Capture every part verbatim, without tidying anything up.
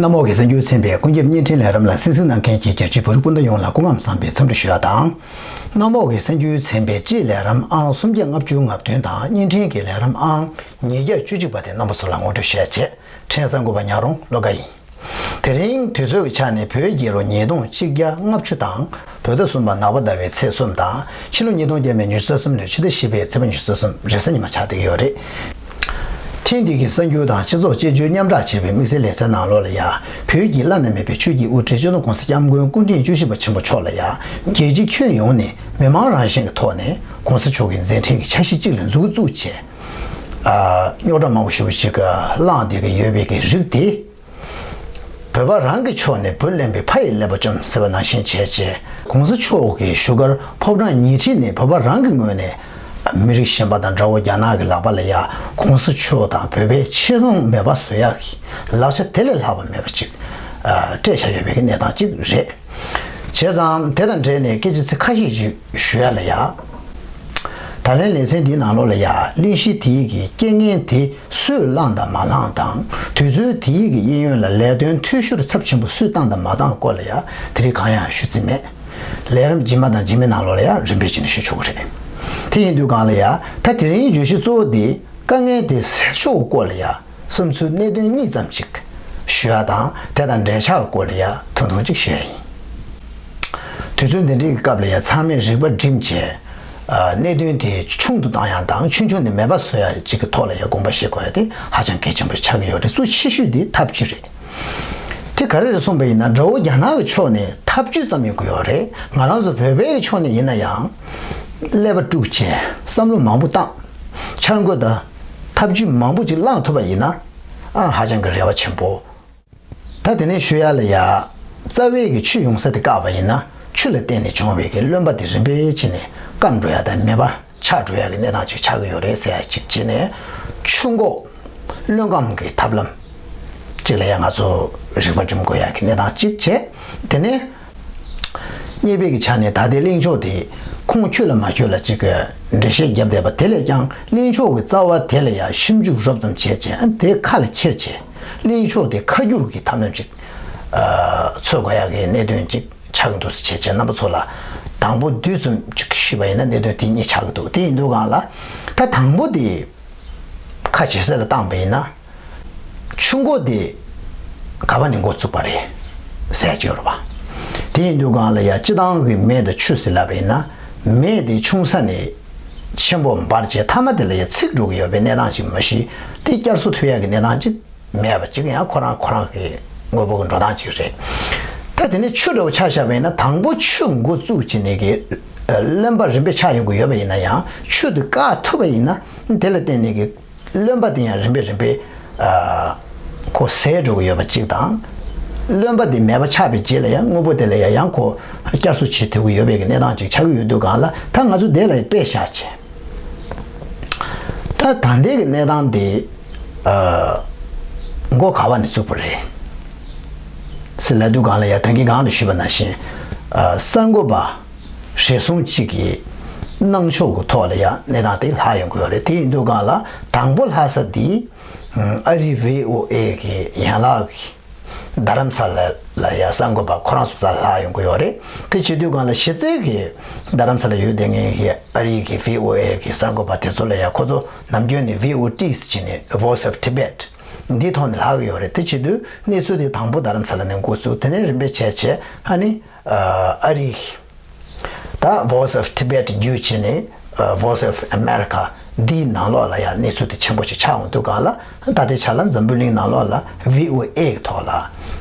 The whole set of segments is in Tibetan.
གནམ་འོག་གི་གསར་འགྱུར་ཚན་པའི་ཀུན་ཁྱབ་བརྙན་འཕྲིན་ལས་རིམ་ལ་གསན་གཟིགས་གནང་མཁན་གྱི་རྒྱ་ཆེའི་བོད་རིགས་སྤུན་ཟླ་ཡོངས་ལ་སྐུ་ཁམས་བཟང་པའི་འཚམས་འདྲི་ཞུ་ཡ་དང་། གནམ་འོག་གི་གསར་འགྱུར་ཚན་པའི་སྤྱིའི་ལས་རིམ་ཨང་སུམ་བརྒྱ་ལྔ་བཅུ་ང་བདུན་དང་བརྙན་འཕྲིན་གྱི་ལས་རིམ་ཨང་ཉིས་བརྒྱ་བཅུ་གཅིག་པ་དེ་རྣམ་པ་ཚོ་ལ་ངོ་སྤྲོད་ཞུ་ཡ་བྱེད། ཕྲན་གསར་འགོད་པ་ཉག་རོང་བློ་དགའ་ཡིན། དེ་རིང་དུས་ཚོད་ཀྱི་ཆ་ནས་བོད་རྒྱལ་ལོ་ཉིས་སྟོང་གཅིག་བརྒྱ་ལྔ་བཅུ་དང་བོད་ཟླ་གསུམ་པ་ནག་པ་ཟླ་བའི་ཚེས་གསུམ་དང་ཕྱི་ལོ་ཉིས་སྟོང་བརྒྱ་མེད་ཉི་ཤུ་རྩ་གསུམ་ལོའི་ཕྱི་ཟླ་བཞི་པའི་ཚེས་པ་ཉི་ཤུ་རྩ་གསུམ་རེས་གཟའ་ཉི་མ་ཆགས་བསྡད་ཀྱི་ཡོད་རེད། ཐེངས་འདི་གི་གསར་འགྱུར་དང་སྤྱི་ཚོགས་དཔྱད་བརྗོད་མཉམ་བསྒྲགས་བྱས་པའི་དམིགས་བསལ་ལེ་ཚན་ནང་ལོགས་ལ་ཡ། བོད་ཀྱི་བླ་ན་མེད་པའི་ཆོས་ཀྱི་དབུ་ཁྲིད་སྤྱི་ནོར་༸གོང་ས་༸སྐྱབས་མགོན་སྐུ་ཕྲེང་བཅུ་བཞི་པ་ཆེན་པོ་མཆོག་ལ་ཡ། རྒྱལ་སྤྱི་ཁྱོན་ཡོངས་ནས་མི་མང་རང་བཞིན་གྱི་ཐོག་ནས་༸གོང་ས་མཆོག་གི་མཛད་འཕྲིན་གྱི་ཆ་ཤས་གཅིག་ལ་མཛུབ་གུ་བཙུགས་བྱས། ཨ། རྙོག་དྲ་མང་པོ་ཞེ་པོ་ཅིག་བསླངས་བསྡད་ཀྱི་ཡོད་པའི་གི་རིགས་དེ། བོད་པ་རང་གི་ཕྱོགས་ནས་བུ་གླེན་པའི་ཕ་ཡི་ཀླད་པ་བཅོམ་ཟེར་བ་ནང་བཞིན་བྱས་རྗེས། ༸གོང་ས་མཆོག་གི་བཞུགས་སྒར་ཕོ་བྲང་ཉེ་འཁྲིས་ནས་བོད་པ་རང་གི་ངོས་ནས་མི་རིགས་གཞན་པ་དང་དགྲ་བོ་རྒྱ་ནག་གི་ལག་པ་ལ་ཡ་༸གོང་ས་མཆོག་དང་བོད་པའི་ཆེ་མཐོང་མེད་པ་བཟོ་ཡག་གི་ལག་ཆ་དེ་ལས་ལྷག་པ་མེད་པ་ཅིག་ཨ། སྤྲད་བཞག་ཡོད་པའི་གནས་སྟངས་ཅིག་རེད། བྱས་ཙང་དེ་དང་འབྲེལ་ནས་སྐད་ཆ་ཚིག་ཁ་ཤས་ཅིག་ཞུ་ཡ་ལ་ཡ། ད་ལན་ལེ་ཚན་འདིའི་ནང་ལོགས་ལ་ཡ་གླེང་གཞི་དེའི་གི་རྐྱེན་ངན་དེ་སུས་བསླངས་དང་མ་བསླངས་དང་། དུས་ཚོད་དེའི་གི་གཡས་གཡོན་ལ་ལས་དོན་འཐུས་ཤོར་ཚབས་ཆེན་པོ་སུས་བཏང་དང་མ་བཏང་སྐོར་ལ་ཡ་དེ་རིང་གང་ཡང་ཞུ་རྩིས་མེད། ལས་རིམ་རྗེས་མ་དང་རྗེས་མའི་ནང་ལོགས་ལ་ཡ་རིམ་པས་བྱས་ནས་ཞུ་ཆོག་གི་རེད། དེ་ཡིན་དུས་སྒང་ལ་ཡ་ད་དེ་རིང་བརྗོད་གཞི་གཙོ་བོ་དེ་དཀའ་ངལ་དེ་སེལ་ཕྱོགས་སྐོར་ལ་ཡ་བསམ་ཚུལ་གནད་དོན་གཉིས་ཙམ་ཅིག་ཞུ་ཡ་དང་དེ་དང་འབྲེལ་ཆགས་སྐོར་ལ་ཡ་ཐུང་ཐུང་ཅིག་ཞུ་ཡ་ཡིན། དུས་ཚོད་འདི་འདྲའི་སྐབས་ལ་ཡང་ཚང་མས་རིག་པ་བསྒྲིམས་བྱས། ཨ། གནད་དོན་དེ་ཆུང་དུ་བཏང་ཡག་དང་ཆུང་ཆུང་ནས་མེད་པ་བཟོ་ཡག་ཅིག་གི་ཐོག་ལ་ཡང་དགོངས་པ་བཞེས་དགོས་ཡག་དེ་ཧ་ཅང་གལ་ཆེན་པོ་ཆགས་ཀྱི་ཡོད་རེད། གཙོ་ཆེ་ཤོས་དེ་ཐབས་ཇུས་རེད། དེ་ག་རེ་རེད་གསུངས་པ་ཡིན་ན་དགྲ་བོ་རྒྱ་ནག་གི་ཕྱོགས་ནས་ཐབས་ཇུས་ཙམ་ཡོང་གི་ཡོད་རེད། ང་རང་ཚོ་བོད་པའི་ཕྱོགས་ནས་ཡིན་ན་ཡང་ཀླད་པ་དཀྲུགས་བྱས་བསམ་བློ་མང་པོ་བཏང་། འཆར་འགོད་དང་ཐབས་ཇུས་མང་པོ་ཅིག་བླངས་ཐུབ་པ་ཡིན་ན་ཨ་ཧ་ཅང་གི་རེ་བ་ཆེན་པོ། ད་དེ་ནས་ཞུ་ཡ་ལ་ཡ། རྩ་བའི་གི་ཆུ་ཡོང་ས་དེ་བཀག་པ་ཡིན་ན་ཆུ་ལ་བརྟེན་ནས་བྱུང་བའི་གི་རློན་པ་དེ་རིམ་པས་བྱས་ནས་སྐམ་འགྲོ་ཡ་དང་མེད་པ་ཆགས་འགྲོ་ཡ་གི་གནས་སྟངས་ཅིག་ཆགས་ཀྱི་ཡོད་རེད་ཟེར་ཡ་ཅིག་བྱས་ནས་ཆུ་འགོག་རློན་སྐམ་གི་ཐབས་ལམ་ཅིག་ལ་ཡ་ང་ཚོ་རིག་པ་སྒྲིམ་དགོས་ཡ་གི་གནས་སྟངས་ཅིག་བྱས། དེ་ནས་གཉིས་པའི་གི་ཆ་ནས་ད་ལྟའི་གླེང་ཕྱོགས་དེ་ཁུངས་འཁྱོལ་ལ་མ་འཁྱོལ་ལ་ཅིག་གི་འགྲེལ་བཤད་བརྒྱབ་བསྡད་པ་དེ་ལས་ཀྱང་གླེང་ཕྱོགས་ཀྱི་རྩ་བ་དེ་ལ་ཡ་ཞིབ་འཇུག་རོབ་ཙམ་བྱས་བྱས་ཨ་དེ་ཁ་ལ་ཁྱེར་བྱས། གླེང་ཕྱོགས་དེ་ཁ་བསྒྱུར་གྱི་ཐབས་ལམ་ཅིག་ཨ། འཚོལ་དགོས་ཡག་གི་གནད་དོན་ཅིག་ཆགས་ཀྱི་འདུག་ཟེར་བྱས་བྱས་རྣམ་པ་ཚོ་ལ་དང་པོ་བསྡུས་ཙམ་ཅིག་ཞུས་པ་ཡིན་ན་གནད་དོན་དེ་གཉིས་ཆགས་ཀྱི་འདུག་དེ་ཡིན་དུས་སྒང་ལ་ད་དང་པོ་དེ་ཁ་ཇེ་གསལ་ལ་བཏང་པ་ཡིན་ན་ཆུ་འགོ་དེ་ག་པ་ནས་འགོ་བཙུགས་པ་རེད་ཟེར་ཅིག་ཡོད་རེད་པ། དེ་ཡིན་དུས་སྒང་ལ་ཡ་སྤྱི་བཏང་གི་མེ་དང་ཆུ་ཟེར་ལབ་པ་ཡིན་ན་མེ་དེ་ཆུང་ས་ནས་ཆེན་པོ་འབར་བྱས་མཐའ་མ་དེ་ལ་ཡ་ཚིག་འགྲོ་གི་ཡོད་པའི་གནས་སྟངས་ཅིག་མ་གཞི་དེ་བསྐྱར་གསོ་ཐུབ་ཡག་གི་གནས་སྟངས་ཅིག་མེད་པ་ཅིག་ཡང་ཁོ་རང་ཁོ་རང་གི་དངོས་པོ་གི་འགྲོ་སྟངས་ཅིག་རེད། ད་དེ་ནས་ཆུ་འདྲ་བོ་ཆ་བཞག་པ་ཡིན་ན་དང་པོ་ཆུ་འགོ་བཙུགས་བྱས་ནས་གི་རློན་པ་རིམ་པས་ཆགས་ཡོང་གི་ཡོད་པ་ཡིན་ན་ཡང་ཆུ་དེ་བཀག་ཐུབ་པ་ཡིན་ན་དེ་ལ་བརྟེན་ནས་གི་རློན་པ་དེ་ཡང་རིམ་པས་རིམ་པས་ཨ། ཁོ་ཟད་འགྲོ་གི་ཡོད་པ་ཅིག་དང་། རློན་པ་དེ་མེད་པ་ཆགས་པའི་རྗེས་ལ་ཡང་དངོས་པོ་དེ་ལ་ཡང་ཡང་ཁོ་བསྐྱར་གསོ་བྱེད་ཐུབ་ཀྱི་ཡོད་པའི་གི་གནས་སྟངས་ཅིག་ཆགས་ཀྱི་ཡོད་དུས་སྒང་ལ་ད་ང་ཚོ་དེ་ལ་དཔེ་བཞག་བྱས། ད་ད་ལྟའི་གི་གནས་སྟངས་དེ་ཨ། མགོ་ག་བ་ནས་བཙུགས་པ་རེད་ཟེར་ལབ་དུས་སྒང་ལ་ཡང་ད་གིན་སྒང་ལ་ཞུས་པ་ནང་བཞིན་ཨ། གསར་འགོད་པ་རེ་ཟུང་གཅིག་གི་གནང་ཕྱོགས་ཀྱི་ཐོག་ལ་ཡང་གནས་སྟངས་དེ་ལྷག་ཡོང་གི་ཡོད་རེད། དེ་ཡིན་དུས་སྒང་ལ་དང་པོ་ལྷག་ས་དེ་ཨ་རིའི་བྷི་ཨོ་ཨེ་གི་ཡན་ལག་གི་རྡ་རམ་ས་ལ་ལ་ཡ་གསར་འགོད་པ་ཁོ་རང་ཚོ་རྩ་ལྷག་ཡོང་གི་ཡོད་རེད། དེ་བྱེད་དུས་སྒང་ལ་གཞི་རྩའི་གི་རྡ་རམ་ས་ལ་ཡོད་བསྡད་མཁན་གི་ཨ་རིའི་གི་བྷི་ཨོ་ཨེ་གི་གསར་འགོད་པ་དེ་ཚོ་ལ་ཡ་ཁོ་ཚོ་ནམ་རྒྱུན་ནས་བྷི་ཨོ་ཊི་ཟེར་བྱས་ནས་Voice of Tibet འདིའི་ཐོག་ནས་ལྷག་གི་ཡོད་རེད། དེ་བྱེད་དུས་གནས་ཚུལ་དེ་དང་པོ་རྡ་རམ་ས་ལ་ནས་འགོ་བཙུགས། དེ་ནས་རིམ་པས་བྱས་བྱས་ཨ་ནི་ཨ་རིའི་ད་Voice of Tibet བརྒྱུད་བྱས་ནས་ཨ་Voice of America འདིའི་ནང་ལོགས་ལ་ཡང་གནས་ཚུལ་དེ་ཆེན་པོ་ཞིག་ཆགས་ཡོང་དུས་སྒང་ལ་ད་ལྟའི་ཆ་ལ་འཛམ་བུ་གླིང་ནང་ལོགས་ལ་བྷི་ཨོ་ཨེ་གི་ཐོག་ལ་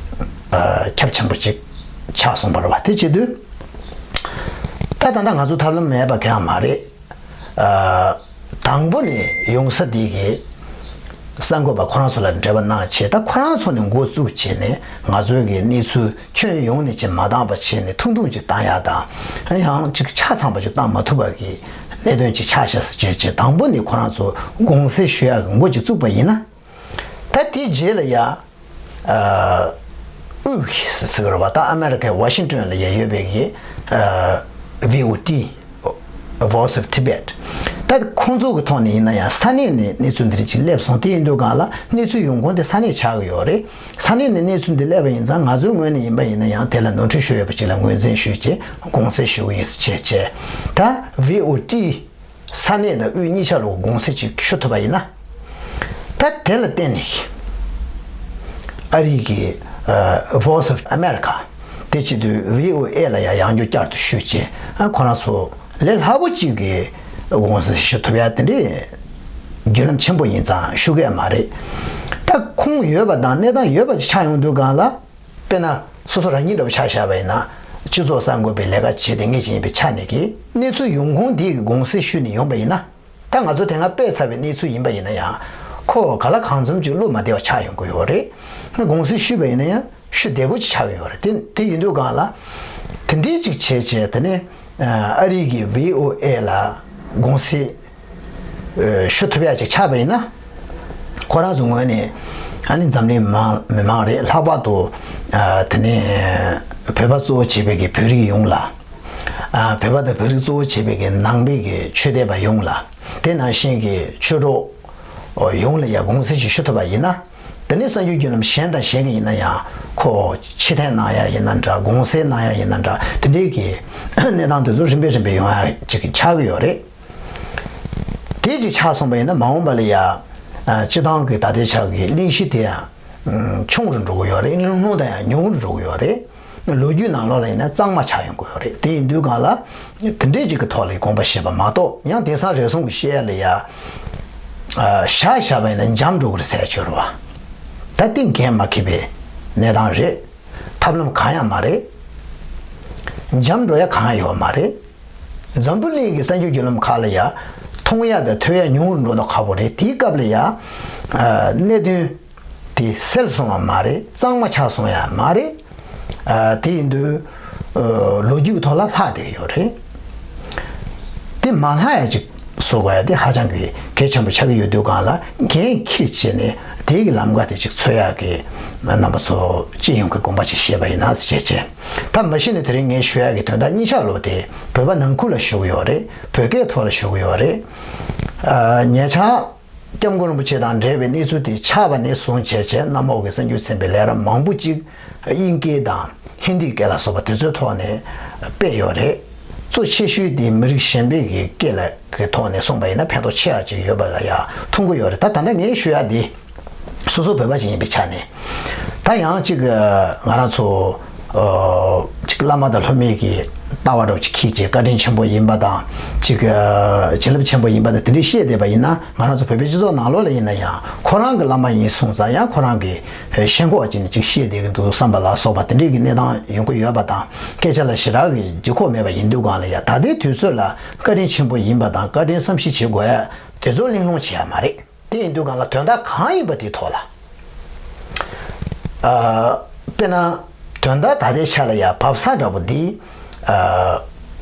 ཨ་ཁྱབ་ཆེན་པོ་ཅིག་ཆགས་སོང་བ་རེད་བ། དེ་བྱེད་དུས་ད་ད་ལྟ་ང་ཚོ་ཐབས་ལམ་མེད་པ་གང་ཡང་མ་རེད། ཨ་དང་པོ་ནས་ཡོང་ས་དེ་གི་གསར་འགོད་པ་ཁོ་རང་ཚོ་ལ་འབྲེལ་བ་གནང་བྱས། ད་ཁོ་རང་ཚོ་ནས་འགོ་བཙུགས་བྱས་ནས་ང་ཚོའི་གི་གནས་ཚུལ་ཁྱོན་ཡོངས་ནས་ཅིག་མ་བཏང་པ་བྱས་ནས་ཐུང་ཐུང་ཅིག་བཏང་ཡག་དང་། ཡང་ཅིག་ཆ་ཚང་པ་ཅིག་བཏང་མ་ཐུབ་པ་གི་གནད་དོན་ཅིག་ཆགས་ཤག་ཟེར་བྱས་བྱས་དང་པོ་ནས་ཁོ་རང་ཚོ་དགོངས་སེལ་ཞུ་ཡག་གི་འགོ་ཅིག་བཙུགས་པ་ཡིན་ན། ད་དེའི་རྗེས་ལ་ཡ། ཨ་དབུས་ཟེར་ཚིག་རེད་བ། ད་ཨ་མེ་རི་ཁའི་ཝ་ཤིང་ཏོན་ལ་ཡ་ཡོད་པའི་གི་ཨ་བྷི་ཨོ་ཊི་Voice of Tibet ད་ཁོང་ཚོ་གི་ཐོག་ནས་ཡིན་ན་ཡང་ས་གནས་ནས་གནས་ཚུལ་འདི་རིགས་ཅིག་སླེབས་སོང་། དེ་ཡིན་དུས་སྒང་ལ་གནས་ཚུལ་ཡོང་ཁུངས་དེ་ས་གནས་ཆགས་ཀྱི་ཡོད་རེད། ས་གནས་ནས་གནས་ཚུལ་འདི་སླེབས་པ་ཡིན་ཙང་ང་ཚོའི་ངོས་ནས་ཡིན་པ་ཡིན་ན་ཡང་དེ་ལ་ནོར་འཁྲུལ་ཤོར་ཡོད་པ་ཅིག་ལ་ངོས་འཛིན་ཞུས་བྱས་དགོངས་སེལ་ཞུ་གི་ཡིན་ཟེར་བྱས་བྱས། ད་ཝི་ཨོ་ཨེ་ས་གནས་དང་དབུས་གཉིས་ཆ་ལ་དགོངས་སེལ་ཅིག་ཞུ་ཐུབ་པ་ཡིན་ན། ད་དེ་ལ་བརྟེན་ནས་ཨ་རི་གི་ཨ་Voice of America དེ་བྱེད་དུས་ཝི་ཨོ་ཨེ་ལ་ཡང་ཡང་བསྐྱར་བསྐྱར་དུ་ཞུས་བྱས། ཨ་ཁོ་རང་ཚོ་ལས་སླ་པོ་ཅིག་གི་དགོངས་སེལ་ཞུ་ཐུབ་ཡ་དེ་འདྲའི་བརྒྱུད་ལམ་ཆེན་པོ་ཡིན་ཙང་ཞུ་གི་ཡ་མ་རེད། ད་ཁུངས་ཡོད་པ་དང་གནས་སྟངས་ཡོད་པ་ཅིག་ཆགས་ཡོང་དུས་སྒང་ལ། དཔེར་ན་སོ་སོ་རང་ཉིད་འདྲ་བོ་ཆ་བཞག་པ་ཡིན་ན། སྤྱི་ཚོགས་གསར་འགོད་པའི་ལས་ཀ་བྱེད་མཁན་ཅིག་ཡིན་པའི་ཆ་ནས་ཀྱི་གནས་ཚུལ་ཡོང་ཁུངས་དེ་གི་དགོངས་སེལ་ཞུས་ནས་ཡོང་པ་ཡིན་ན། ད་ང་ཚོ་དེ་སྔ་སྤེལ་ཚར་བའི་གནས་ཚུལ་ཡིན་པ་ཡིན་ན་ཡང་ཁོ་ག་ལ་གང་འཚམ་ཅིག་བློ་མ་བདེ་བ་ཆགས་ཡོང་གི་ཡོད་རེད། དགོངས་སེལ་ཞུས་པ་ཡིན་ན་ཡང་ཞུ་བདེ་པོ་ཅིག་ཆགས་ཡོང་ཡོད་རེད། དེ་དེ་ཡིན་དུས་སྒང་ལ་དེ་འདྲའི་ཅིག་བྱས་བྱས་དེ་ནས་ཨ་རི་གི་ཝི་ཨོ་ཨེ་ལ་དགོངས་སེལ་ཞུ་ཐུབ་ཡ་ཅིག་ཆགས་པ་ཡིན་ན། ཁོ་རང་ཚོ་ངོས་ནས་ཨ་ནི་འཛམ་གླིང་མི་མང་རེད། ལྷག་པར་དུ་དེ་ནས་བོད་པ་གཙོ་བོ་བྱས་པའི་གི་བོད་རིགས་ཡོངས་ལ། བོད་པ་དང་བོད་རིགས་གཙོ་བོ་བྱས་པའི་གི་ནང་པའི་གི་ཆོས་དད་པ་ཡོངས་ལ། དེ་ནང་བཞིན་གྱི་ཆོས་གྲོགས་ཡོངས་ལ་ཡ་དགོངས་སེལ་ཅིག་ཞུ་ཐུབ་པ་ཡིན་ན། དེ་ནས་གསར་འགྱུར་བརྒྱུད་ལམ་གཞན་དང་གཞན་གྱི་ཡིན་ན་ཡང་ཁོ་ཕྱིར་འཐེན་གནང་ཡ་ཡིན་ན་འདྲ། དགོངས་སེལ་གནང་ཡ་ཡིན་ན་འདྲ། དེ་འདྲའི་གི་གནས་སྟངས་དེ་ཚོ་རིམ་པས་རིམ་པས་ཡོང་ཡ་ཅིག་ཆགས་ཀྱི་ཡོད་རེད། དེ་ཅིག་ཆགས་སོང་པ་ཡིན་ན་མ་འོངས་པ་ལ་ཡ། སྤྱི་བཏང་གི་ད་ལྟའི་ཆར་གྱི་གླེང་གཞི་དེ་ཡང་ཆུང་རུ་འགྲོ་གི་ཡོད་རེད། གླེང་སློང་དང་ཡང་ཉུང་རུ་འགྲོ་གི་ཡོད་རེད། ལོ་རྒྱུས་ནང་ལོགས་ལ་ཡིན་ན་གཙང་མ་ཆགས་ཡོང་གི་ཡོད་རེད། དེ་ཡིན་དུས་སྒང་ལ་དེ་འདྲས་ཅིག་གི་ཐོག་ལ་དགོངས་པ་བཞེས་པ་མ་གཏོགས་ཡང་དེང་སང་རེ་ཟུང་གི་བཤད་ཡ་ལ་ཡ། བཞག་བཞག་པ་ཡིན་ན་འཇམ་འགྲོ་གི་རེད་ཟེར་ཡ་ཅིག་ཡོད་རེད་བ། ད་དེ་འགན་མ་འཁྱེར་བའི་གནས་སྟངས་རེད། ཐབས་ལམ་གང་ཡང་མ་རེད། འཇམ་འགྲོ་ཡ་གང་ཡང་ཡོད་མ་རེད། འཛམ་བུ་གླིང་གི་གསར་འགྱུར་བརྒྱུད་ལམ་ཁག་ལ་ཡ་མཐོང་ཡ་དང་ཐོས་ཡ་ཉུང་རུ་འགྲོ་མདོག་ཁ་པོ་རེད། དེའི་སྐབས་ལ་ཡ་གནད་དོན་དེ་སེལ་སོང་བ་མ་རེད། གཙང་མ་ཆགས་སོང་ཡ་མ་རེད། དེ་ཡིན་དུས་ལོ་རྒྱུས་ཐོག་ལ་ལྷག་བསྡད་ཡོད་རེད། དེ་མ་ལྷག་ཡ་ཅིག་བཟོ་དགོས་ཡ་དེ་ཧ་ཅང་གི་གལ་ཆེན་པོ་ཆགས་ཀྱི་ཡོད་དུས་སྒང་ལ་འགན་འཁྱེར་བྱས་ནས་དེའི་གི་ལམ་ཁ་དེ་ཅིག་འཚོལ་ཡག་གི་རྣམ་པ་ཚོ་སྤྱི་ཡོངས་ཀྱི་དགོངས་པ་ཅིག་བཞེས་པ་ཡིན་ན་ཟེར་བྱས། ད་མ་གཞི་ནས་དེ་རིང་ངས་ཞུ་ཡག་གི་དོན་དག་གཉིས་ཆར་ལོ་དེ་བོད་པ་ནང་ཁུལ་ལ་ཞུ་གི་ཡོད་རེད། བོད་སྐད་ཐོག་ལ་ཞུ་གི་ཡོད་རེད། ཉེ་ཆར་སྐྱབས་མགོན་རིན་པོ་ཆེ་དང་འབྲེལ་བའི་གནས་ཚུལ་དེ་ཆགས་པ་ནས་བཟུང་བྱས་བྱས་གནམ་འོག་གི་གསར་འགྱུར་ཚན་པའི་ལས་རབས་མང་པོ་ཅིག་དབྱིན་སྐད་དང་ཧིན་དིའི་སྐད་ལ་སོགས་པ་དེ་ཚོའི་ཐོག་ནས་སྤེལ་ཡོད་རེད། གཙོ་ཆེ་ཤོས་དེ་མི་རིགས་གཞན་པའི་གི་སྐད་ལ་གི་ཐོག་ནས་གསུངས་པ་ཡིན་ན་ཕན་ཐོགས་ཆེ་བ་ཅིག་ཡོད་པ་ལ་ཡ་མཐོང་གི་ཡོད་རེད། ད་ད་ལྟ་ངས་ཞུ་ཡ་དེ་སོ་སོ་བོད་པ་ཅིག་ཡིན་པའི་ཆ་ནས། ད་ཡང་ཅིག་ང་རང་ཚོ་ཅིག་བླ་མ་དང་སློབ་མའི་གི་ལྟ་བ་འདྲ་བོ་ཅིག་འཁྱེར་བྱས་བཀའ་དྲིན་ཆེན་པོ་ཡིན་པ་དང་། ཅིག་བྱིན་རླབས་ཆེན་པོ་ཡིན་པ་དང་དེ་འདྲའི་བཤད་བསྡད་པ་ཡིན་ན། ང་རང་ཚོ་བོད་པའི་སྤྱི་ཚོགས་ནང་ལོགས་ལ་ཡིན་ན་ཡང་ཁོ་རང་གི་བླ་མ་ཡིན་གསུངས་ཙང་ཡང་ཁོ་རང་གི་ཞེན་ཁོག་ཅིག་ནས་ཅིག་བཤད་བསྡད་ཀྱི་འདུག་བསམ་པ་ལ་སོགས་པ་དེ་འདྲའི་གི་གནས་སྟངས་ཡོང་གི་ཡོད་པ་དང་། སྐད་ཆ་ལ་ཞེ་དྲག་གི་ལྗིད་ཁོག་མེད་པ་ཡིན་དུས་སྒང་ལ་ཡ་ད་ལྟའི་དུས་ཚོད་ལ་བཀའ་དྲིན་ཆེན་པོ་ཡིན་པ་དང་བཀའ་དྲིན་བསམ་ཤེས་བྱེད་དགོས་ཡ་དེ་ཚོ་གླེང་སློང་བྱེད་ཡ་མ་རེད། དེ་ཡིན་དུས་སྒང་ལ་དོན་དག་གང་ཡིན་པ་དེའི་ཐོག་ལ། ཨ། དཔེར་ན། དོན་དག་ད་ལྟའི་ཆ་ལ་ཡ་བབས་ས་འདྲ་པོ་འདི། ཨ།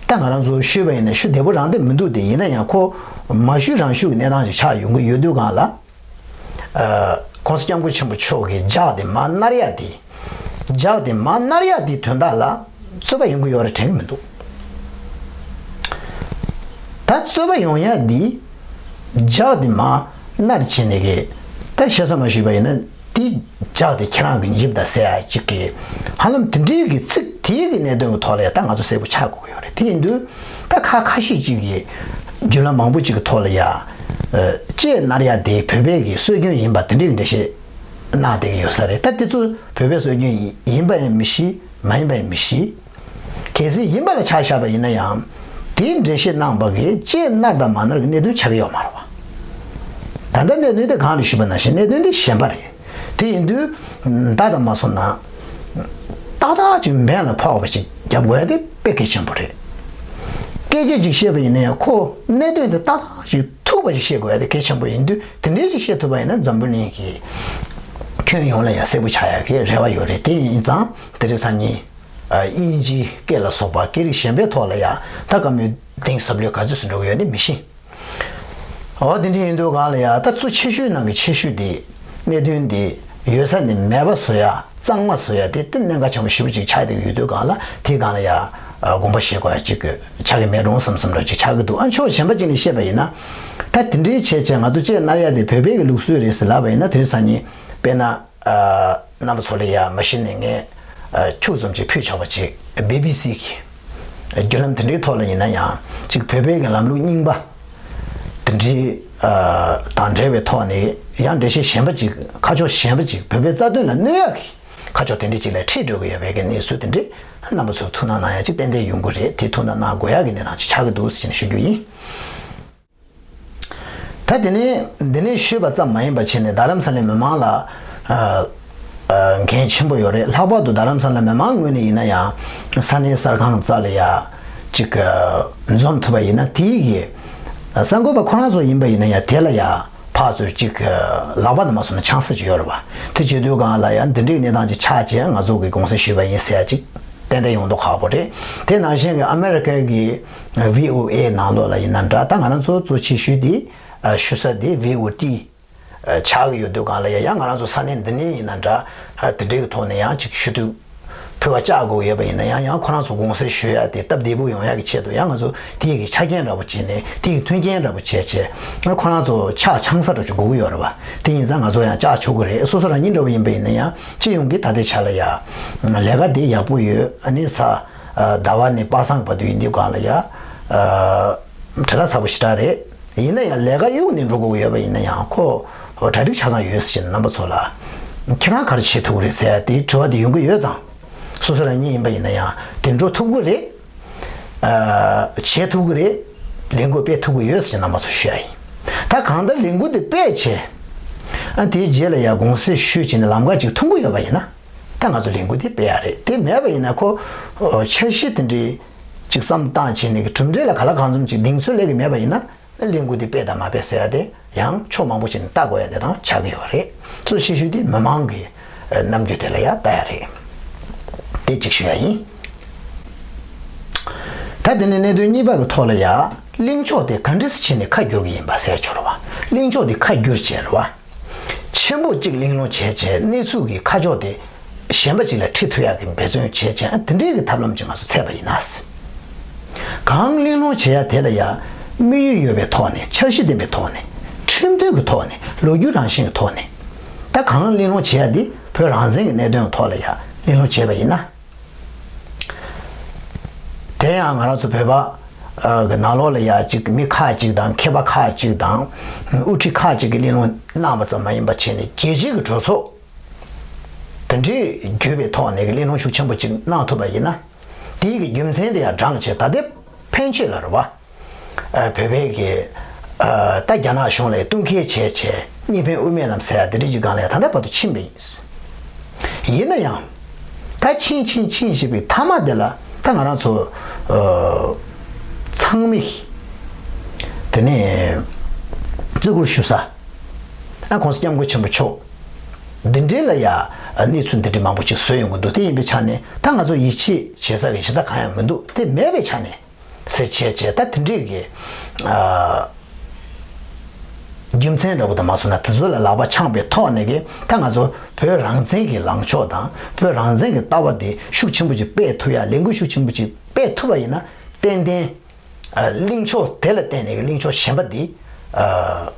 ད་ང་རང་ཚོ་ཞུས་པ་ཡིན་ན་ཞུ་བདེ་པོ་རང་བདེ་མི་འདུག་དེ་ཡིན་ན་ཡང་ཁོ་མ་ཞུས་རང་ཞུས་ཀྱི་གནས་སྟངས་ཤིག་ཆགས་ཡོང་གི་ཡོད་དུས་སྒང་ལ། ཨ། ༸གོང་ས་༸སྐྱབས་མགོན་ཆེན་པོ་མཆོག་གིས་ལྗགས་དེ་མར་མནར་ཡ་དེ། ལྗགས་དེ་མར་མནར་ཡ་དེའི་དོན་དག་ལ་རྩོད་པ་ཡོང་གི་ཡོད་རེད་དྲན་གི་མི་འདུག་ད་རྩོད་པ་ཡོང་ཡ་འདི་ལྗགས་འདི་མར་མནར་བྱས་ནས་གི་ད་བཤད་ས་མ་ཞུས་པ་ཡིན་ན་འདི་ལྗགས་འདི་ཁྱེད་རང་གི་འཇིབ་ད་ཟེར་ཡ་ཅིག་གི་ཧ་ལམ་དེ་འདྲའི་གི་ཚིག་དེའི་གི་གནད་དོན་གི་ཐོག་ལ་ཡ་ད་ང་ཚོ་གསལ་པོ་ཆགས་དགོས་ཀྱི་ཡོད་རེད། དེ་ཡིན་དུས་ད་ཁ་ཁ་ཤས་ཅིག་གི་བརྒྱུད་ལམ་མང་པོ་ཅིག་གི་ཐོག་ལ་ཡ་ལྕེ་མནར་ཡ་དེ་བོད་པའི་གི་སྲོལ་རྒྱུན་ཡིན་པ་དེ་འདྲའི་འགྲེལ་བཤད་གནང་བསྡད་ཀྱི་ཡོད་ས་རེད། ད་དེ་ཚོ་བོད་པའི་སྲོལ་རྒྱུན་ཡིན་པ་ཡང་མི་ཤེས། མ་ཡིན་པ་ཡང་མི་ཤེས། གལ་སྲིད་ཡིན་པ་ལ་ཆ་བཞག་པ་ཡིན་ན་ཡང་དེའི་འགྲེལ་བཤད་གནང་པ་གི་ལྕེ་མནར་དང་མ་མནར་གི་གནད་དོན་ཆགས་ཀྱི་ཡོད་མ་རེད་བ། ད་ལྟ་གནད་དོན་དེ་གང་ལ་ཞུས་པ་ནང་བཞིན་གནད་དོན་དེ་གཞན་པ་རེད། དེ་ཡིན་དུས་ད་ལྟ་མ་སོང་ན་ཏག་ཏག་ཅིག་འབེན་ལ་ཕོག་པ་ཞིག་རྒྱབ་དགོས་ཡ་དེ་དཔེ་གལ་ཆེན་པོ་རེད། སྐད་ཆ་ཅིག་བཤད་པ་ཡིན་ན་ཡང་ཁོ་གནད་དོན་དེ་ཏག་ཏག་ཅིག་ཐུག་པ་ཞིག་བཤད་དགོས་ཡ་དེ་གལ་ཆེན་པོ་ཡིན་དུས་དེ་འདྲའི་ཅིག་བཤད་ཐུབ་པ་ཡིན་ན་འཛམ་བུ་གླིང་གི་ཁྱོན་ཡོངས་ལ་ཡང་གསལ་པོ་ཆགས་ཡག་གི་རེ་བ་ཡོད་རེད། དེ་ཡིན་ཙང་དེ་རིང་སང་ཉིན་དབྱིན་ཇིའི་སྐད་ལ་སོགས་པ་སྐད་རིགས་གཞན་པའི་ཐོག་ལ་ཡང་ད་བཀའ་མོལ་གཏིང་ཟབ་ལོས་ག་ཚོད་ཙམ་འགྲོ་གི་ཡོད་ནི་མི་ཤེས། འོ་དེ་འདྲ་ཡིན་དུས་གང་ལ་ཡང་ད་གཙོ་ཆེ་ཤོས་ནང་གི་ཆེ་ཤོས་དེ་གནད་དོན་དེ་ཡོད་ས་ནས་མེད་པ་བཟོ་ཡ་གཙང་མ་བཟོ་ཡ་དེ་དེ་གནད་འགག་ཆེན་པོ་ཞེ་པོ་ཅིག་ཆགས་བསྡད་ཀྱི་ཡོད་དུས་གང་ལ་དེ་གང་ལ་ཡང་ དགོངས་པ་བཞེས་དགོས་ཡ་ཅིག་ཆགས་ཀྱི་མེད་འགྲོ་བསམ་བསམ་འདྲ་ཅིག་ཆགས་ཀྱི་འདུག་ཨ་ཕྱོགས་གཞན་པ་ཅིག་ནས་བཤད་པ་ཡིན་ན། ད་དེ་འདྲའི་བྱས་བྱས་ང་ཚོ་ལྕེ་མནར་ཡ་དེ་བོད་པའི་གི་ལུགས་སྲོལ་རེད་ཟེར་ལབ་པ་ཡིན་ན། དེ་རིང་སང་ཉིན་དཔེར་ན་རྣམ་པ་ཚོ་ལ་ཡ་མ་གཞི་ནས་ངས་ཁྱུག་ཙམ་ཅིག་ཕུལ་ཆོག་པ་ཅིག་བི་བི་སི་གི་བརྒྱུད་ལམ་དེ་འདྲའི་ཐོག་ལ་ཡིན་ན་ཡང་ཅིག་བོད་པའི་གི་ལམ་ལུགས་རྙིང་པ་དེ་འདྲའི་དང་འབྲེལ་བའི་ཐོག་ནས་ཡང་འགྲེལ་བཤད་གཞན་པ་ཅིག་ཁ་ཕྱོགས་གཞན་པ་ཅིག་བོད་པའི་རྩ་དོན་ལ་གནོད་ཡག་གི་ཁ་ཕྱོགས་དེ་འདྲ་ཅིག་ལ་ཁྲིད་འགྲོ་གི་ཡོད་པའི་གི་གནས་ཚུལ་དེ་འདྲ་རྣམ་པ་ཚོས་ཐུགས་སྣང་གནང་ཡ་ཅིག་ཏན་ཏན་ཡོང་གི་རེད། དེ་ཐུགས་སྣང་གནང་དགོས་ཡ་གི་གནས་སྟངས་ཅིག་ཆགས་ཀྱི་འདུག་ཟེར་ནས་ཞུ་རྒྱུ་ཡིན། ད་དེ་ནས་འདི་ནས་ཞུས་པ་ཙམ་མ་ཡིན་པ་བྱས་ནས་རྡ་རམ་ས་ལའི་མི་མང་ལ་ཨ་ཨ་འགན་ཆེན་པོ་ཡོད་རེད། ལྷག་པར་དུ་རྡ་རམ་ས་ལ་མི་མང་ངོས་ནས་ཡིན་ན་ཡང་ས་གནས་གསར་ཁང་རྩ་ལ་ཡ་ཅིག་ཨ་འཛོམས་ཐུབ་པ་ཡིན་ན་དེའི་གི་གསར་འགོད་པ་ཁོ་རང་ཚོ་ཡིན་པ་ཡིན་ན་ཡང་དེ་ལ་ཡ། ཕར་ཚུར་གཅིག་ལག་པ་ནས་མ་སོང་ན་ཆང་ས་ཅིག་ཡོད་རེད་བ། དེ་བྱེད་དུས་སྒང་ལ་ཡང་འདི་འདྲའི་གནས་སྟངས་ཅིག་ཆགས་བྱས་ང་ཚོ་གི་དགོངས་སེལ་ཞུས་པ་ཡིན་ཟེར་ཡ་ཅིག་ཏན་ཏན་ཡོང་མདོག་ཁ་པོ་རེད། དེ་ནང་བཞིན་གྱི་ཨ་མེ་རི་ཀའི་གི་བྷི་ཨོ་ཨེ་ནང་ལོགས་ལ་ཡིན་ན་འདྲ། ད་ང་རང་ཚོ་གཙོ་ཆེ་ཤོས་དེ་ཞུ་ས་དེ་བྷི་ཨོ་ཏི་ཆགས་ཀྱི་ཡོད་དུས་སྒང་ལ་ཡ་ཡང་ང་རང་ཚོ་ས་གནས་འདི་ནས་ཡིན་ན་འདྲ། དེ་འདྲའི་གི་ཐོག་ནས་ཡང་ཅིག་ཞུ་དུས། ཕུལ་བ་བཅག་དགོས་ཡོད་པ་ཡིན་ན་ཡང་ཡང་ཁོ་རང་ཚོ་དགོངས་སེལ་ཞུ་ཡ་དེ་སྟབས་བདེ་པོ་ཡོང་ཡ་གི་ཆེད་དུ་ཡང་ང་ཚོ་དེ་ཡི་གི་ཆ་རྐྱེན་འདྲ་པོ་བྱས་ནས་དེ་ཡི་མཐུན་རྐྱེན་འདྲ་པོ་བྱས་བྱས་ཁོ་རང་ཚོ་ཆ་ཆང་ས་འདྲ་ཅིག་དགོས་ཀྱི་ཡོད་རེད་བ། དེ་ཡིན་ཙང་ང་ཚོ་ཡང་བཅག་ཆོག་གི་རེད། སོ་སོ་རང་ཉིད་འདྲ་པོ་ཡིན་པ་ཡིན་ན་ཡང་སྤྱི་ཡོངས་ཀྱི་ད་ལྟའི་ཆ་ལ་ཡ་ལས་ཀ་དེ་ཡག་པོ་ཡོད། ཨ་ནི་ས་ཟླ་བ་ནས་པ་སངས་བར་དུ་ཡིན་དུས་སྒང་ལ་ཡ་བྲེལ་བ་ཚ་པོ་ཞེ་དྲག་རེད། ཡིན་ན་ཡང་ལས་ཀ་གཡུག་ནས་འགྲོ་དགོས་ཀྱི་ཡོད་པ་ཡིན་ན་ཡང་ཁོ་གྲ་སྒྲིག་ཆ་ཚང་ཡོད་ཟེར་ནས་རྣམ་པ་ཚོ་ལ་ཁྱེད་རང་ག་རེ་བྱེད་ཐུབ་ཀྱི་རེད་ཟེར་ཡ་དེའི་དྲི་བ་དེ་ཡོང་གི་ཡོད་ཙང་། སོ་སོ་རང་ཉིད་ཡིན་པ་ཡིན་ན་ཡང་དེ་འགྲོ་ཐུབ་ཀྱི་རེད། ཨ་བྱེད་ཐུབ་ཀྱི་རེད། ལས་འགུལ་སྤེལ་ཐུབ་ཀྱི་ཡོད་ཟེར་ནས་རྣམ་པ་ཚོ་ཞུ་ཡ་ཡིན། ད་གང་ལྟར་ལས་འགུལ་དེ་སྤེལ་བྱས། ཨ་དེའི་རྗེས་ལ་ཡ་དགོངས་སེལ་ཞུས་བྱས་ནས་ལམ་ཁ་ཅིག་མཐུན་གྱི་ཡོད་པ་ཡིན་ན། ད་ང་ཚོ་ལས་འགུལ་དེ་སྤེལ་ཡ་རེད། དེ་མེད་པ་ཡིན་ན་ཁོ་འཆར་གཞི་དེ་འདྲའི་ཅིག་བསམ་བཏང་བྱས་ནས་གྲུབ་འབྲས་ལ་ག་ལ་གང་འཚམ་ཅིག་གདེང་ཚོད་སླེབས་ཀྱི་མེད་པ་ཡིན་ན། ལས་འགུལ་འདི་སྤེལ་དང་མ་སྤེལ་ཟེར་ཡ་དེ་ཡང་ཕྱོགས་མང་པོ་ཞིག་ནས་ལྟ་དགོས་ཡ་འདི་དང་ཆགས་ཀྱི་ཡོད་རེད། གཙོ་ཆེ་ཤོས་དེ་མི་མང་གི་རྣམ་འགྱུར་དེ་ལ་ཡ་ལྟ་ཡ་རེད། དེ་གཅིག་ཞུ་ཡ་ཡིན། ད་དེ་ནས་གནད་དོན་གཉིས་པ་གི་ཐོག་ལ་ཡ་གླེང་ཕྱོགས་དེ་ག་འདྲས་སེ་བྱས་ནས་ཁ་བསྒྱུར་གི་ཡིན་པ་ཟེར་ཆོག་རེད་བ། གླེང་ཕྱོགས་དེ་ཁ་བསྒྱུར་བྱས་རེད་བ། ཆེན་པོ་གཅིག་གླེང་སློང་བྱས་བྱས་གནས་ཚུལ་གྱི་ཁ་ཕྱོགས་དེ་གཞན་པ་ཅིག་ལ་ཁྲིད་ཐུབ་ཡག་གི་འབད་བརྩོན་བྱས་བྱས་དེ་འདྲའི་གི་ཐབས་ལམ་ཅིག་ང་ཚོ་འཚོལ་བ་ཡིན་ན། གང་གླེང་སློང་བྱེད་ཡག་དེ་ལ་ཡ་དམིགས་ཡུལ་ཡོད་པའི་ཐོག་ནས། འཆར་གཞི་ལྡན་པའི་ཐོག་ནས། ཁྲིམས་མཐུན་གྱི་ཐོག་ནས། ལོ་རྒྱུས་རང་བཞིན་གྱི་ཐོག་ནས། ད་གང་གླེང་སློང་བྱེད་ཡག་དེ་བོད་རང་བཙན་གྱི་གནད་དོན་ཐོག་ལ་ཡ་གླེང་སློང་བྱས་པ་ཡིན་ན། དེ་ཡང་ང་རང་ཚོ་བོད་པ་ཨ་གི་ནང་ལོགས་ལ་ཡ་གཅིག་མི་ཁག་ཅིག་དང་མཁས་པ་ཁག་ཅིག་དང་དབུ་ཁྲིད་ཁག་ཅིག་གིས་གླེང་སློང་གནང་བ་ཙམ་མ་ཡིན་པ་བྱས་ནས་རྒྱལ་སྤྱིའི་གི་གྲོས་ཚོགས་དེ་འདྲའི་བརྒྱུད་པའི་ཐོག་ནས་གི་གླེང་སློང་ཤུགས་ཆེན་པོ་ཅིག་གནང་ཐུབ་པ་ཡིན་ན། དེའི་གི་རྒྱུ་མཚན་དེ་ཡང་བགྲངས་བྱས་ད་ལྟའི་ཕན་ཆད་ལ་རེད་བ། ཨ་བོད་པའི་གི་ཨ་ད་རྒྱ་ནག་གཞུང་ལ་ལྟུང་མཁས་བྱས་བྱས་གཉིས་ཕན་དབུ་མའི་ལམ་ཟེར་ཡ་དེ་འདྲ་ཅིག་སྒང་ལ་ཡང་ད་ལྟ་བར་དུ་ཕྱིན་པ་ཡིན། ཡིན་ན་ཡང་ད་ཕྱིན་ཕྱིན་ཕྱིན་བཞིན་པའི་མཐའ་མ་དེ་ལ་ད་ང་རང་ཚོ་ཨ་ཚང་མས་དེ་ནས་བརྩི་བཀུར་ཞུ་ས་ཨ་༸གོང་ས་༸སྐྱབས་མགོན་ཆེན་པོ་མཆོག་འདི་འདྲའི་ལ་ཡ་གནས་ཚུལ་འདི་འདྲའི་མང་པོ་ཅིག་བཟོས་ཡོང་གི་འདུག་དེ་ཡིན་པའི་ཆ་ནས་ད་ང་ཚོ་ཡིད་ཆེས་བྱེད་ས་གི་གཞི་རྩ་གང་ཡང་མི་འདུག་དེ་མེད་པའི་ཆ་ནས་ཟེར་བྱས་བྱས་ད་དེ་འདྲའི་གི་ཨ་རྒྱུ་མཚན་འདྲ་པོ་དང་མ་སོང་ན་དེ་ཚོ་ལ་ལག་པ་འཆང་པའི་ཐོག་ནས་གི་ད་ང་ཚོ་བོད་རང་བཙན་གྱི་ལངས་ཕྱོགས་དང་བོད་རང་བཙན་གྱི་ལྟ་བ་དེ་ཤུགས་ཆེན་པོ་ཅིག་སྤེལ་ཐུབ་ཡ། ལས་འགུལ་ཤུགས་ཆེན་པོ་ཅིག་སྤེལ་ཐུབ་པ་ཡིན་ན་ཏན་ཏན། ཨ་གླེང་ཕྱོགས་དེ་ལ་བརྟེན་ནས་གླེང་ཕྱོགས་གཞན་པ་འདི་ཨ་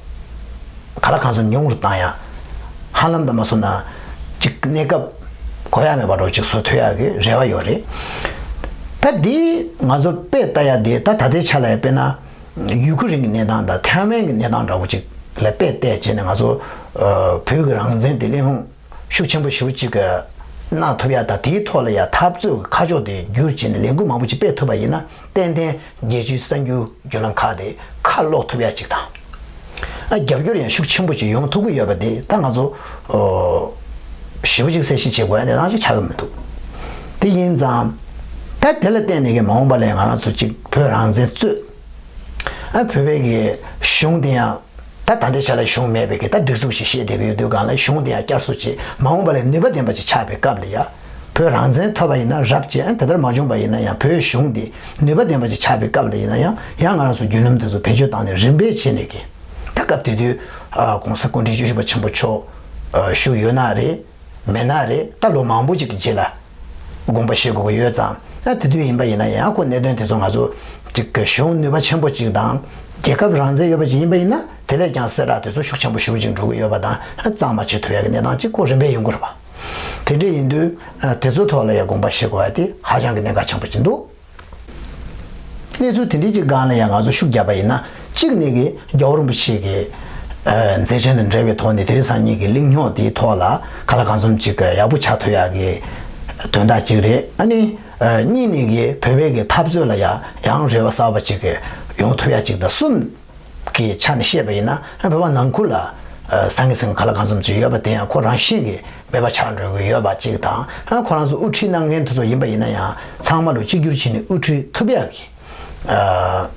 ག་ལ་གང་འཚམ་ཉུང་རུ་བཏང་ཡ། ཧ་ལམ་དུ་མ་སོང་ན་ཅིག་གནས་སྐབས་གོ་ཡ་མེད་པ་འདྲ་ཅིག་བཟོ་ཐུབ་ཡ་གི་རེ་བ་ཡོད་རེད། ད་འདི་ང་ཚོ་དཔེ་ལྟ་ཡ་འདི་ད་ད་ལྟའི་ཆ་ལ་ཡ་དཔེར་ན་ཡུ་ཁུ་རེན་གྱི་གནས་སྟངས་དང་ཐའེ་ཝན་གྱི་གནས་སྟངས་འདྲ་པོ་ཅིག་ལ་དཔེ་བལྟས་བྱས་ནས་ང་ཚོ་ཨ་བོད་ཀྱི་རང་བཙན་དེ་གླེང་སློང་ཤུགས་ཆེན་པོ་ཞེ་པོ་ཅིག་གནང་ཐུབ་ཡ་དང་དེའི་ཐོག་ལ་ཡ་འཐབ་རྩོད་ཀྱི་ཁ་ཕྱོགས་དེ་བསྒྱུར་བྱས་ནས་ལས་འགུལ་མང་པོ་ཅིག་སྤེལ་ཐུབ་པ་ཡིན་ན་ཏན་ཏན་རྒྱལ་སྤྱིའི་གསར་འགྱུར་བརྒྱུད་ལམ་ཁག་དེ་ཁ་ལོག་ཐུབ་ཡ་ཅིག་དང་། ཨ་རྒྱབ་སྐྱོར་ཡང་ཤུགས་ཆེན་པོ་ཅིག་ཡོང་ཐུབ་ཀྱི་ཡོད་པ་དེ་ད་ང་ཚོ་ཨོ་ཞེ་པོ་ཅིག་གསལ་བཤད་བྱེད་དགོས་ཡ་གནས་སྟངས་ཅིག་ཆགས་ཀྱི་མི་འདུག་དེ་ཡིན་ཙང་ད་དེ་ལ་བརྟེན་ནས་ཀྱི་མ་འོངས་པ་ལ་ང་རང་ཚོ་ཅིག་བོད་རང་བཙན་རྩོད། ཨ་བོད་པའི་གི་གཞུང་དེ་ཡང་། ད་ད་ལྟའི་ཆ་ལ་གཞུང་མེད་པའི་གི་ད་སྒྲིག་འཛུགས་ཤིག་བཤད་བསྡད་ཀྱི་ཡོད་དུས་སྒང་ལ་གཞུང་དེ་ཡང་བསྐྱར་གསོ་བྱེད་མ་འོངས་པ་ལ་ནུས་པ་ལྡན་པ་ཅིག་ཆགས་པའི་སྐབས་ལ་ཡ། བོད་རང་བཙན་ཐོབ་པ་ཡིན་ན་རབ་བྱས། ཨ་དེ་ལྟར་མ་བྱུང་པ་ཡིན་ན་ཡང་བོད་གཞུང་དེ་ནུས་པ་ལྡན་པ་ཅིག་ཆགས་པའི་སྐབས་ལ་ཡིན་ན་ཡང་ཡང་ང་རང་ཚོ་བརྒྱུད་ལམ་དེ་ཚོ་བེད་སྤྱོད་བཏང་ནས་རིམ་པས་བྱས་ནས་གི། ད་སྐབས་དེ་དུས་ཨ་༸གོང་ས་སྐུ་ཕྲེང་བཅུ་བཞི་པ་ཆེན་པོ་མཆོག་ཨ་བཞུགས་ཡོད་ན་རེད། མེད་ན་རེད། ད་ལོ་མང་པོ་ཅིག་གི་རྗེས་ལ་ དགོངས་པ་བཞེས་དགོས་ཀྱི་ཡོད་ཙང་། ཨ་དེ་དུས་ཡིན་པ་ཡིན་ན་ཡང་ཁོ་གནད་དོན་དེ་ཚོ་ང་ཚོ་ཅིག་གི་གཞུང་ནུས་པ་ཆེན་པོ་ཅིག་དང་རྒྱལ་ཁབ་རང་བཙན་ཡོད་པ་ཅིག་ཡིན་པ་ཡིན་ན་དེ་ལས་ཀྱང་གསལ་བསྒྲགས་དེ་ཚོ་ཤུགས་ཆེན་པོ་ཞེ་པོ་ཅིག་འགྲོ་གི་ཡོད་པ་དང་། ཨ་གཙང་མ་བྱེད་ཐུབ་ཡག་གི་གནས་སྟངས་ཅིག་ཁོ་རིམ་པས་ཡོང་གི་རེད་པ། དེ་འདྲ་ཡིན་དུས་ཨ་དེ་ཚོ་ཐོག་ལ་ཡང་དགོངས་པ་བཞེས་དགོས་པ་དེ་ཧ་ཅང་གི་གནད་འགག་ཆེན་པོ་ཅིག་འདུག་གནས་ཚུལ་དེ་འདྲའི་ཅིག་སྒང་ལ་ཡང་ང་ཚོ་ཤུགས་བརྒྱབ་པ་ཡིན་ན། གཅིག་ནས་ཀྱི་རྒྱལ་བ་རིན་པོ་ཆེ་གི་ཨ་མཛད་འཕྲིན་དང་འབྲེལ་བའི་ཐོག་ནས་དེ་རིང་སང་ཉིན་གྱི་གླེང་རྙོག་དེའི་ཐོག་ལ་གང་ལ་གང་འཚམ་ཅིག་ཡག་པོ་ཆགས་ཐུབ་ཡག་གི་དོན་དག་ཅིག་རེད། ཨ་ནི་ཨ་གཉིས་ནས་ཀྱི་བོད་པའི་གི་འཐབ་རྩོད་ལ་ཡང་ཡང་རེ་བ་གསར་པ་ཅིག་ཡོང་ཐུབ་ཡག་ཅིག་དང་། གསུམ་གྱི་ཆ་ནས་བཤད་པ་ཡིན་ན། ཨ་བོད་པ་ནང་ཁུལ་ལ་ཨ་སང་ཉིན་སང་ཉིན་གང་ལ་གང་འཚམ་ཅིག་ཡོད་པ་དེ་ཡང་ཁོ་རང་བཞིན་གྱིས་མེད་པ་ཆགས་འགྲོ་གི་ཡོད་པ་ཅིག་དང་། ཨ་ཁོ་རང་ཚོ་དབུ་ཁྲིད་གནང་མཁན་དེ་ཚོ་ཡིན་པ་ཡིན་ན་ཡང་ཚང་མ་ལ་གཅིག་གྱུར་བྱས་ནས་དབུ་ཁྲིད་ཐུབ་ཡག་གི་ཨ་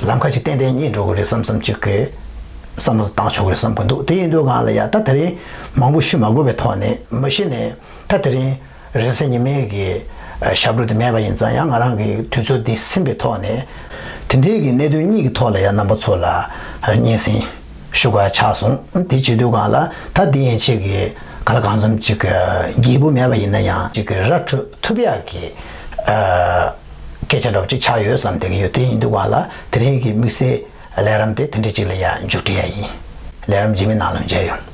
ལམ་ཁ་ཅིག་ཏན་ཏན་རྙེད་འགྲོ་གི་རེད་བསམ་བསམ་ཅིག་གི་བསམ་བློ་བཏང་ཆོག་གི་རེད་བསམ་གྱི་འདུག་དེ་ཡིན་དུས་སྒང་ལ་ཡ་ད་དེ་རིང་མང་པོ་ཞུ་མ་དགོས་པའི་ཐོག་ནས། མ་གཞི་ནས་ད་དེ་རིང་རེས་གཟའ་ཉི་མའི་གི་ཨ་ཞབས་བྲོ་དེ་མེད་པ་ཡིན་ཙང་། ཡང་ང་རང་གི་དུས་ཚོད་འདི་ཟིན་པའི་ཐོག་ནས་དེ་འདྲའི་གི་གནད་དོན་གཉིས་ཀྱི་ཐོག་ལ་ཡང་རྣམ་པ་ཚོ་ལ་སྙན་སེང་ཞུ་དགོས་ཆགས་སོང་། དེ་བྱེད་དུས་སྒང་ལ་ད་འདི་ཡན་ཆད་ཀྱི་གང་ལ་གང་འཚམ་ཅིག་གི་རྒྱས་པོ་མེད་པ་ཡིན་ན་ཡང་ཅིག་གི་ར་འཕྲོད་ཐུབ་ཡག་གི་ཨ་སྐད་ཆ་འདྲ་བོ་ཅིག་ཆགས་ཡོད་བསམ་བསྡད་ཀྱི་ཡོད། དེ་ཡིན་དུས་སྒང་ལ་དེ་རིང་གི་དམིགས་བསལ་ལས་རིམ་དེ་དེ་འདྲ་ཅིག་ལ་ཡང་མཇུག་སྒྲིལ་ཡ་ཡིན། ལས་རིམ་རྗེས་མའི་ནང་ལ་མཇལ་ཡོང་།